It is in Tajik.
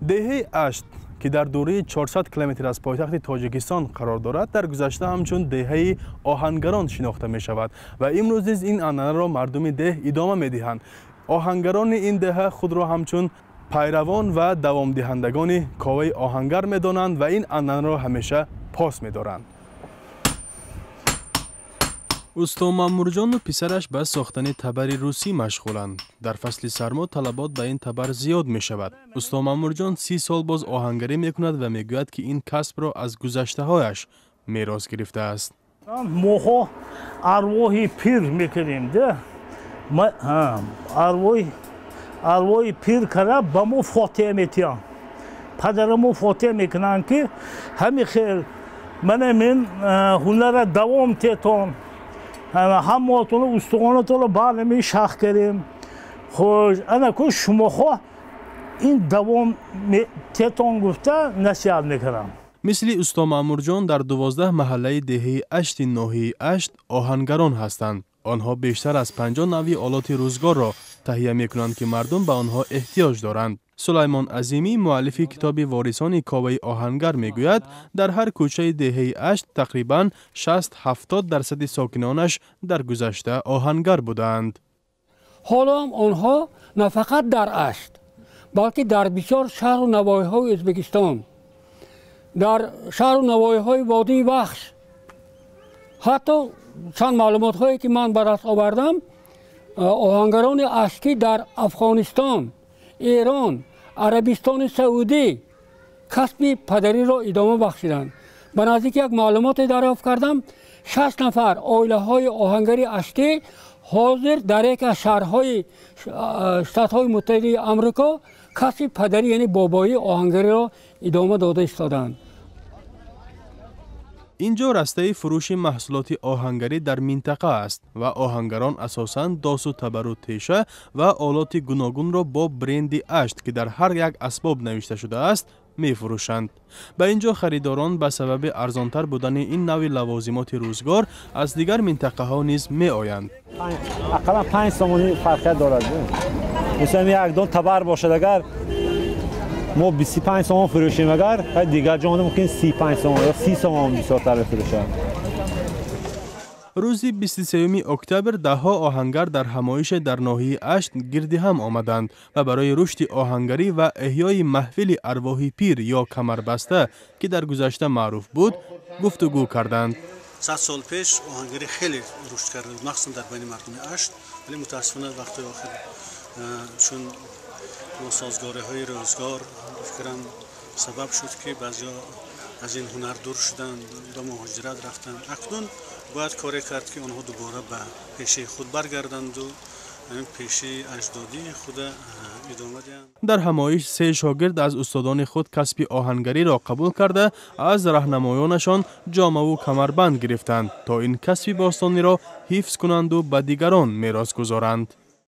Деҳаи Ашт, ки дар дурии 400 километр аз пойтахти Тоҷикистон қарор дорад, дар гузашта ҳамчун деҳаи оҳангарон шинохта мешавад ва имрӯз низ ин анъанаро мардуми деҳ идома медиҳанд. Оҳангарони ин деҳа худро ҳамчун пайравон ва давомдиҳандагони Коваи Оҳангар медонанд ва ин анъанаро ҳамеша пос медоранд. Усто Маъмурҷону писараш ба сохтани табари русӣ машғуланд. Дар фасли сармо талабот ба ин табар зиёд мешавад. Усто Маъмурҷон 30 сол боз оҳангарӣ мекунад ва мегӯяд, ки ин касбро аз гузаштаҳояш мерос гирифтааст. Моҳо арвоҳи пир мекунем, арвоҳи пир кара ба мо фотиҳа метиҳанд. Падарамо фотиҳа мекунанд, ки ҳами хел мана мин ҳунара давом тетон, ҳамаатонро устухонатонро барнами шах кардем. Хуш ана ку шумоҳо ин давом тетон гуфта насиҳат мекунам. Мисли усто Маъмурҷон дар 12 маҳаллаи деҳаи Ашти ноҳияи Ашт оҳангарон ҳастанд. Онҳо бештар аз 50 навъи олоти рӯзгорро таҳия мекунанд, ки мардум ба онҳо эҳтиёҷ доранд. Сулаймон Азимӣ, муаллифи китоби «Ворисони Коваи Оҳангар», мегӯяд, дар ҳар кӯчаи деҳаи Ашт тақрибан 60-70 дарсади сокинонаш дар гузашта оҳангар будаанд. Ҳоло ҳам онҳо на фақат дар Ашт, балки дар бисёр шаҳру навоҳиҳои Ӯзбекистон, дар шаҳру навоҳиҳои водии Вахш, ҳатто чанд маълумотҳое ки ман ба даст овардам, оҳангарони аштӣ дар Афғонистон, Эрон, Арабистони Саудӣ касби падариро идома бахшиданд. Ба наздики як маълумоте дарёфт кардам, 6 нафар оилаҳои оҳангари аштӣ ҳозир дар яке аз шаҳрҳои Штатҳои Муттаҳидаи Амрико касби падарӣ, яъне бобоии оҳангариро идома дода истодаанд. Ин ҷо растаи фурӯши маҳсулоти оҳангарӣ дар минтақа аст ва оҳангарон асосан досу табару теша ва олоти гуногунро бо бренди Ашт, ки дар ҳар як асбоб навишта шудааст, мефурӯшанд. Ба ин ҷо харидорон ба сабаби арзонтар будани ин навъи лавозимоти рӯзгор аз дигар минтақаҳо низ меоянд. Ақаллан 5 сомонӣ фарқият дорад. Мисалан, як дон табар бошад, агар мо 25 сомон фурӯшем, агар дигар ҷо мумкин 35 сомон ё 30 сомон бисёртар бифурӯшад. Рӯзи 23 октябр даҳҳо оҳангар дар ҳамоише дар ноҳияи Ашт гирди ҳам омаданд ва барои рушди оҳангарӣ ва эҳёи маҳфили арвоҳи пир ё камарбаста, ки дар гузашта маъруф буд, гуфтугӯ карданд. 100 сол пеш оҳангарӣ хеле рушд карда буд, махсусан дар байни мардуми Ашт, вале мутаассифона вақтҳои охир чун носозгориҳои рӯзгор, фикрам, сабаб шуд, ки баъзеҳо аз ин ҳунар дур шуданд, ба муҳоҷират рафтанд. Акнун бояд коре кард, ки онҳо дубора ба пешаи худ баргарданду ҳамин пешаи аҷдодии худа идома диҳанд. Дар ҳамоиш се шогирд аз устодони худ касби оҳангариро қабул карда, аз раҳнамоёнашон ҷомаву камарбанд гирифтанд, то ин касби бостониро ҳифз кунанду ба дигарон мерос гузоранд.